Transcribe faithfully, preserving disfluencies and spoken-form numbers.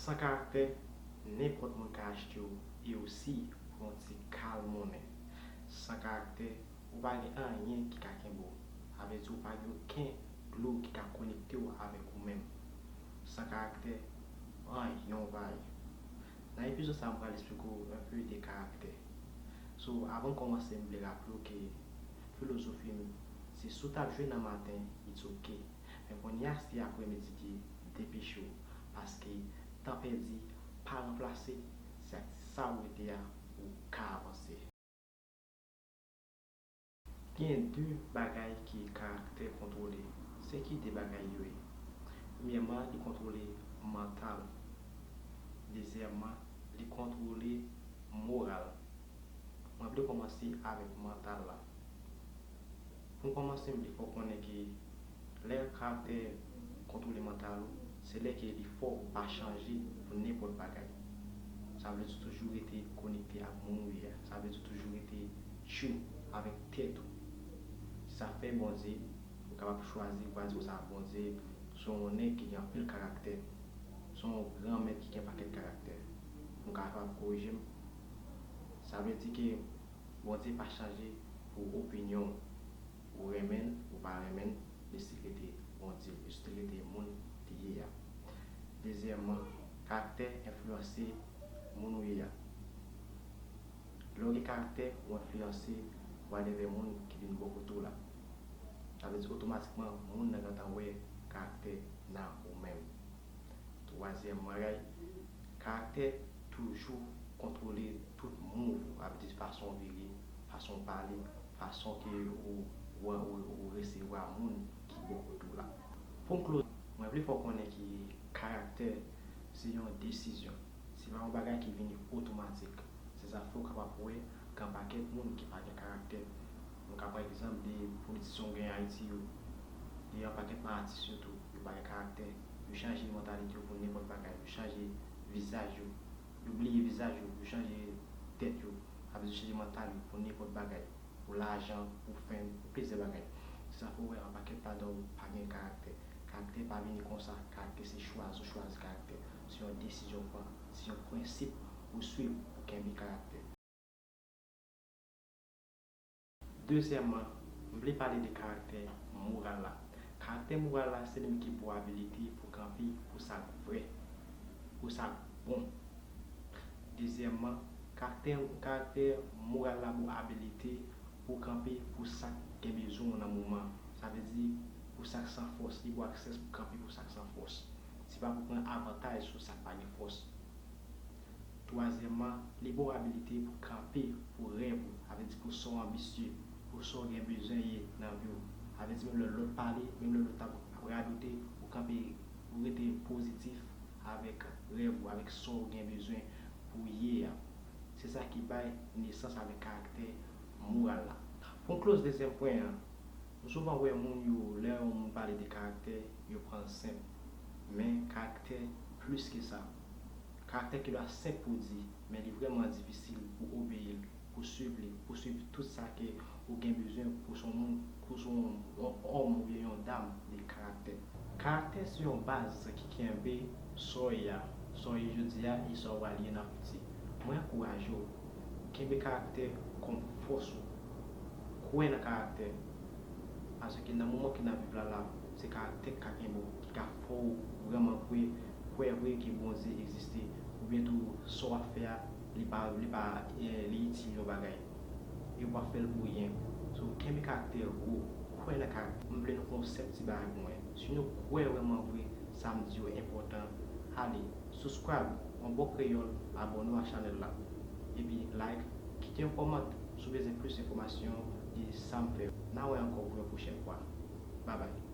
San karaktè, nenpòt moun ka achte w e osi pou yon ti kal monnen. San karaktè, ou pa gen anyen ki ka kenbe w. Sa vle di ou pa gen okenn glou ki ka konekte w avèk ou menm. San karaktè, anyen w pa ye. Nan epizòd sa a, m pral eksplike w enpe de karaktè. So, avan m kòmanse, m vle raple w ke filozofi m, se si w t ap jwe nan maten, it's ok. Men kounye a se aprèmidi ki ye, depeche w, paske tan pèdi pa ranplase, se ak sa ou rete a ou ka avanse. Gen de bagay ke karaktè kontwole. Se ki de bagay yo ye? Premyèman, li kontwole mantal. Dezyèmman, li kontwole moral. Mwen vle kòmanse avèk mantal la. Pou m kòmanse, m vle fè w konnen ke lè karaktè kontwole mantal ou, se lè ke li fè w pa chanje pou nenpòt bagay. Sa vle di toujou rete konekte ak moun ou ye a. Sa vle di toujou rete tchou avèk tèt ou. Se sa k fè Bondye, ou kapab chwazi, ou ka di konsa, Bondye se yon nèg ki gen anpil karaktè. Se yon gran mèt ki gen pakèt karaktè. Nou kapab korije m. Sa vle di ke Bondye pa chanje pou opinyon w. Ou renmen l, ou pa renmen l, li still rete Bondye, li still rete moun li ye a. Dezyèmman, karaktè enfliyanse moun ou ye a. Lè w gen karaktè, ou enfliyanse whatever moun ki vin bò kote w la. Sa vle di otomatikman, moun nan gentan wè karaktè nan ou menm. Twazyèm bagay, karaktè toujou kontwole tout move ou, sa vle di fason w vire, fason w pale, fason ke ou, ou, ou, ou resevwa moun ki bò kote w la. Pou m close, mwen vle fè w konnen ke karaktè se yon desizyon. Se pa yon bagay ki vini otomatik. Se sa fè w kapab wè gen pakèt moun ki pa gen karaktè. Nou ka pran egzanp de politisyen w gen Ayiti yo. Gen yon pakèt nan atis yo tou, yo pa gen karaktè. Yo chanje mantalite yo pou nenpòt bagay. Yo chanje vizaj yo. Yo bliye vizaj yo. Yo chanje tèt yo. Sa vle di yo chanje mantal yo pou nenpòt bagay. Pou lajan, pou fen, pou plizyè bagay. Se sa fè w wè yon pakèt ladan yo pa gen karaktè. Karaktè pa vini konsa. Karaktè se chwazi w chwazi karaktè. Se yon desizyon w pran. Se yon prensip ou swiv pou kenbe karaktè. Dezyèmman, m vle pale de karaktè moral la. Karaktè moral la, se li menm ki ba w abilite pou kanpe pou sa k vrè, pou sa k bon. Dezyèmman, karaktè, karaktè moral la ba w abilite pou kanpe pou sa k gen bezwen w nan moman. Sa vle di, pou sa k san fòs, li ba w aksè pou kanpe pou sa k san fòs. Se pa pou pran avantaj sou sa k pa gen fòs. Twazyèmman, li ba w abilite pou kanpe pou rèv ou, sa vle di pou sa w anbisye, pou sa w gen bezwen ye nan vi w. Sa vle di menm lè lòt pale, menm lè lòt ap, ap radote, ou kanpe, ou rete pozitif avèk rèv ou, avèk sa w gen bezwen pou w ye a. Se sa ki bay nesans avèk karaktè moral la. Pou n close dezyèm pwen an, nou souvan wè moun yo, lè yon moun pale de karaktè, yo pran l senp. Men karaktè plis ke sa. Karaktè ki dwa senp pou di, men li vrèman difisil pou obeyi l, pou swiv li, pou swiv tout sa ke ou gen bezwen pou s on moun, pou s on, on òm oubyen yon dam de karaktè. Karaktè se yon baz ki kenbe sa w ye a, sa w ye jodi a e sa w pral ye nan fiti. Mwen ankouraje w, kenbe karaktè kòm fòs ou. Kwè nan karaktè. Paske nan moman ke n ap viv la la, se karaktè k ka kenbe w, ki ka fè w vrèman kwè, kwè vre ke Bondye egziste, oubyen tou sa w ap fè a, li pa, li pa, eh, li itil yon bagay. E w pa fè l pou ryen. So, kenbe karaktè wo, kwè nan karaktè. M vle nou fè yon senp ti bagay pou mwen. Si nou kwè vrèman vre, sa m di yo enpòtan, ale, subscribe, yon bon kreyòl, abòne w a chanèl la. Epi like, kite yon kòmantè si w bezwen plis enfòmasyon de sa m fè. N a wè ankò pou yon pwochèn fwa. Babay.